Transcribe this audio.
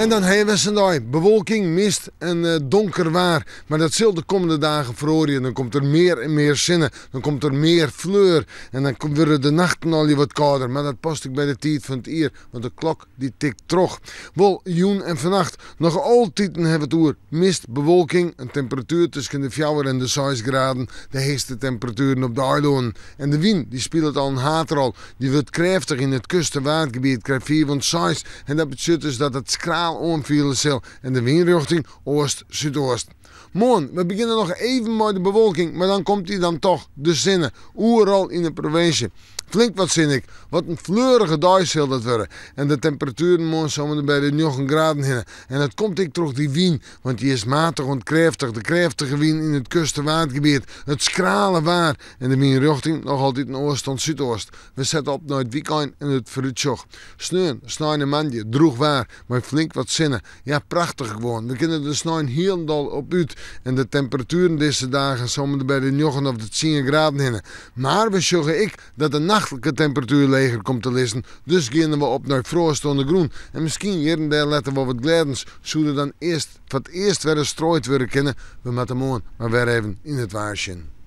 En dan ha je wer sa'n dei. Bewolking, mist en donker waar. Mar dat sil de kommende dagen feroarje. Dan komt der mear en mear sinne. Dan komt der mear fleur. En dan wurde de nachten allegear wat kâlder. Mar dat past ek by de tiid fan it jier, want de klok dy tikt troch. Wol, jûn en fannacht noch altiten ha we it oer mist, bewolking, in temperatuer tusken de fjouwer en de seis graden, de heechste temperatueren op de eilannen. En de wyn dy spilet al in haadrol. Dy wurdt krêftich yn it kust- en waadgebiet, krêft 5 oant 6 en dat betsjut dus dat it skraal oanfiele sil en de wynrjochting oast-súdoast. Moarn, we begjinne noch even mei de bewolking, mar dan komt dy dan toch, de sinne, oeral yn de provinsje. Flink wat sinne ek. Wat in fleurige dei sil dat wurde. En de temperatueren moarn somme by de njoggen graden hinne. En dat komt ek troch dy wyn, want dy is matich oant krêftich. De krêftige wyn yn it kust- en waadgebiet, it skrale waar en de wynrjochting noch altyd in oast oant súdoast. We sette op nei it wykein en it foarútsjoch. Sneon, snein en moandei drûch waar mei flink wat sinne. Ja, prachtich gewoan. We kinne der snein hielendal op út en de temperatueren dizze dagen somme by de njoggen of de tsien graden hinne. Mar we sjogge ek dat de nachtlike temperatuer leger komt te lizzen, dus geane we op nei froast oan de grûn. En miskien hjir en dêr letter wol wat glêdens. Soe der dan earst foar it earst wer ris strooid wurde kinne? We moatte moarn mar wer even yn it waar sjen.